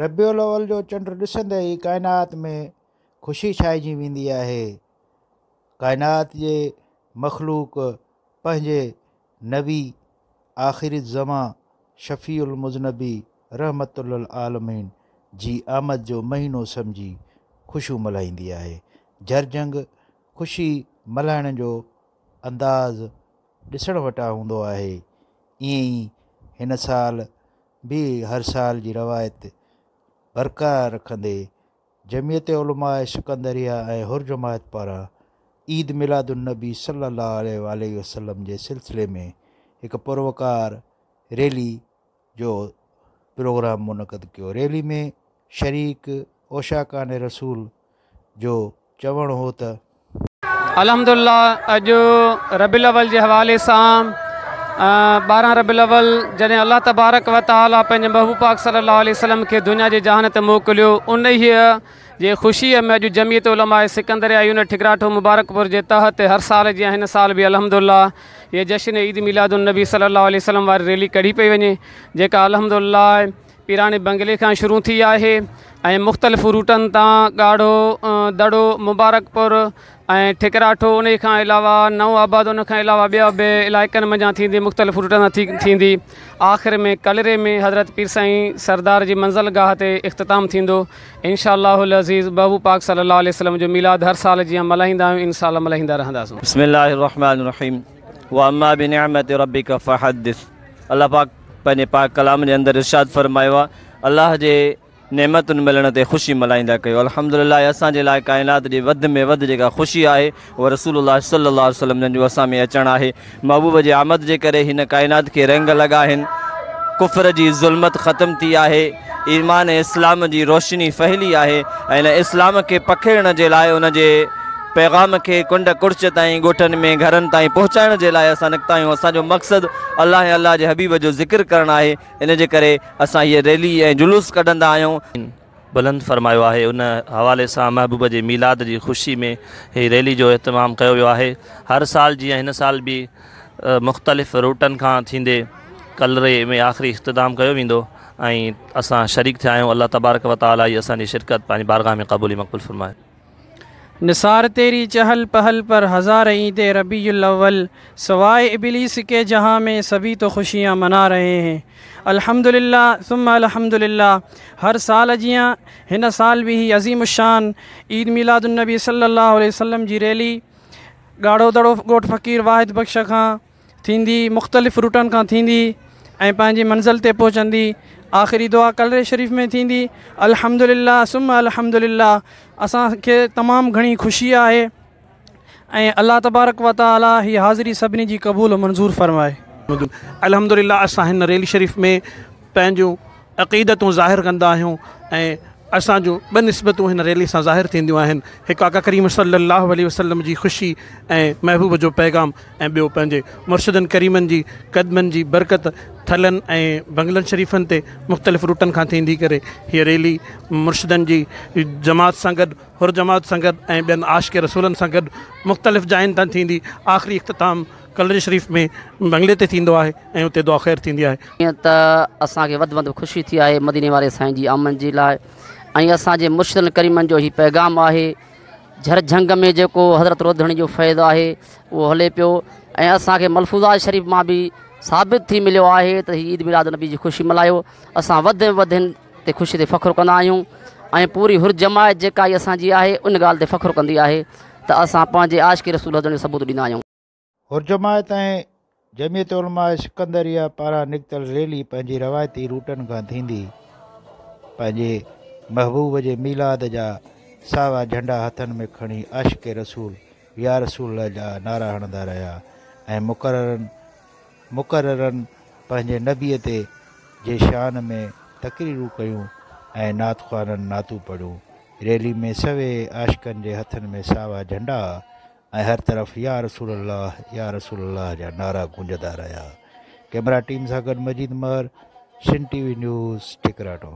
ربيع الاول جو چنڊ ڏسندي ئي ڪائنات ۾ خوشي ڇائجي ويندي آهي. ڪائنات جي مخلوق پنهنجي نبي آخر الزمان شفيع المذنبي رحمت للعالمين جي آمد جو مهينو سمجهي خوشيون ملهائيندي آهي. جهرجهنگ خوشي ملهائڻ جو انداز ڏسڻ وٽان هوندو آهي. ائين ئي هن سال به هر سال جي روايت برقرار رکندي جمعيت علماء سڪندريه ۽ حر جماعت پاران عيد ميلاد النبي صلي الله عليه واٰله وسلم جي سلسلي ۾ هڪ پروقار ريلي جو پروگرام منعقد ڪيو. ريلي ۾ شريڪ عشاقان رسول جو چوڻ هو ته. الحمدلله اڄ ربيع الاول جي حوالي سان 12 ربيع الاول جڏهن الله تبارڪ و تعالي پنهنجي محبوب پاڪ صلي الله عليه وسلم کي دنيا جي جهان تي موڪليو، انهيء جي خوشيء ۾ اڄ جمعيت علماء سڪندريه يونٽ ٺڪراٺو مبارڪپور جي تحت هر سال جيان هن سال به الحمدلله هيء جشن عيد ميلاد النبي صلي الله عليه وسلم واري ريلي ڪڍي پئي وڃي، جيڪا الحمدلله پيراڻي بنگلي کان شروع ٿي آهي ۽ مختلف روٽن تان ڳاڙهو دڙو، مبارڪپور ۽ ٺڪراٺو، انهي کان علاوه نئون آباد، ان کان علاوه ٻيا به علائقن منجهان ٿيندي مختلف روٽن تان ٿيندي آخر ۾ ڪلري ۾ حضرت پير سائين سردار جي منزل گاهه تي اختتام ٿيندو. انشاء الله العزيز محبوب پاڪ صلي الله عليه وسلم جو ميلاد هر سال جيان ملهائيندا آهيون انشاء الله ملهائيندا رهنداسون. بسم الله الرحمن الرحيم واما بنعمت ربک فحدث الله پاڪ پنهنجي پاڪ ڪلام جي اندر ارشاد فرمايو آهي الله جي نعمتن ملڻ تي خوشي ملهائيندا ڪيو. الحمدلله اسان جي لاء ڪائنات جي وڌ ۾ وڌ جيڪا خوشي آهي اها رسول الله صلي الله عليه وسلم جن جو اسان ۾ اچڻ آهي. محبوب جي آمد جي ڪري هن ڪائنات کي رنگ لڳا آهن، ڪفر جي ظلمت ختم ٿي آهي، ايمان ۽ اسلام جي روشني ڦهلي آهي ۽ ان اسلام کي پکيڙڻ جي لاء ان جي پيغام کي ڪنڊ ڪڙڇ تائين ڳوٺن ۾ گهرن تائين پهچائڻ جي لاء اسان نڪتا آهيون. اسان جو مقصد الله ۽ الله جي حبيب جو ذڪر ڪرڻ آهي، ان جي ڪري اسان هيء ريلي ۽ جلوس ڪڍندا آهيون. بلند فرمايو آهي ان حوالي سان محبوب جي ميلاد جي خوشي ۾ هي ريلي جو اهتمام ڪيو ويو آهي. هر سال جيان هن سال به مختلف روٽن کان ٿيندي ڪلري ۾ آخري اختتام ڪيو ويندو ۽ اسان شريڪ ٿيا آهيون. الله تبارڪ و تعالي هي اسان جي شرڪت پنهنجي بارگاهه ۾ قبول ۽ مقبول فرمائي. نثار تيري چهل پهل پر هزار عيد ربيع الاول سواء ابليس ڪي جهان ۾ سڀي تو خوشيان منا رهي هين. الحمدلله ثم الحمدلله هر سال جيان هن سال به هي عظيم الشان عيد ميلاد النبي صلي الله عليه وسلم جي ريلي ڳاڙهو دڙو ڳوٺ فقير واحد بخش کان ٿيندي مختلف روٽن کان ٿيندي ۽ پنهنجي منزل تي پهچندي آخري دعا ڪلري شريف ۾ ٿيندي الحمدلله ثم الحمدلله اسان کي تمام گهڻي خوشي آهي ۽ الله تبارڪ و تعالي هي حاضري سڀني جي قبول و منظور فرمائي. الحمدلله اسان هن ريلي شريف ۾ پنهنجون عقيدتون ظاهر ڪندا آهيون ۽ اسان جون ٻه نسبتون هن ريلي سان ظاهر ٿينديون آهن، هڪ آقا ڪريم صلي الله عليه وسلم جي خوشي ۽ محبوب جو پيغام ۽ ٻيو پنهنجي مرشدن ڪريمن جي قدمن جي برڪت ٿلن ۽ بنگلن شريفن تي مختلف روٽن کان ٿيندي ڪري هيء ريلي مرشدن جي جماعت سان گڏ حر جماعت سان گڏ ۽ ٻين عاشق رسولن سان گڏ مختلف جاين تان ٿيندي آخري اختتام ڪلري شريف ۾ بنگلي تي ٿيندو آهي ۽ اتي دعا خير ٿيندي آهي. جيئن ته اسان کي وڌ وڌ خوشي ٿي آهي مديني واري سائين جي آمد جي لاء ۽ اسان جي مرشدن ڪريمن جو هي پيغام آهي جھر جھنگ ۾ جيڪو حضرت روڌڻي جو فيض آهي اهو هلي پيو ۽ اسان کي ملفوظات شريف مان به ثابت ٿي مليو آهي ته هي عيد ميلاد النبي جي خوشي ملهايو اسان وڌ ۾ وڌ هن تي خوشي تي فخر ڪندا آهيون ۽ پوري حر جماعت جيڪا هي اسان جي آهي ان ڳالهه تي فخر ڪندي آهي ته اسان پنهنجي عاشق رسول هجڻ جو ثبوت ڏيندا آهيون. حر جماعت ۽ جمعيت علماء سڪندريه پاران نڪتل ريلي پنهنجي روايتي روٽن کان ٿيندي پنهنجي محبوب جي ميلاد جا ساوا جهنڊا هٿن ۾ کڻي عاشق رسول يا رسول الله جا نعرا هڻندا رهيا ۽ مقررن مقررن پنهنجي نبي تي جي شان ۾ تقريرون ڪيون ۽ نعت خوانن نعتون پڙهيون. ريلي ۾ سوين عاشقن جي هٿن ۾ ساوا جهنڊا ۽ هر طرف يا رسول الله يا رسول الله جا نعرا گونجندا رهيا. ڪئميرا ٽيم سان گڏ Majeed Mahar, Sindh T V news, Thikratho.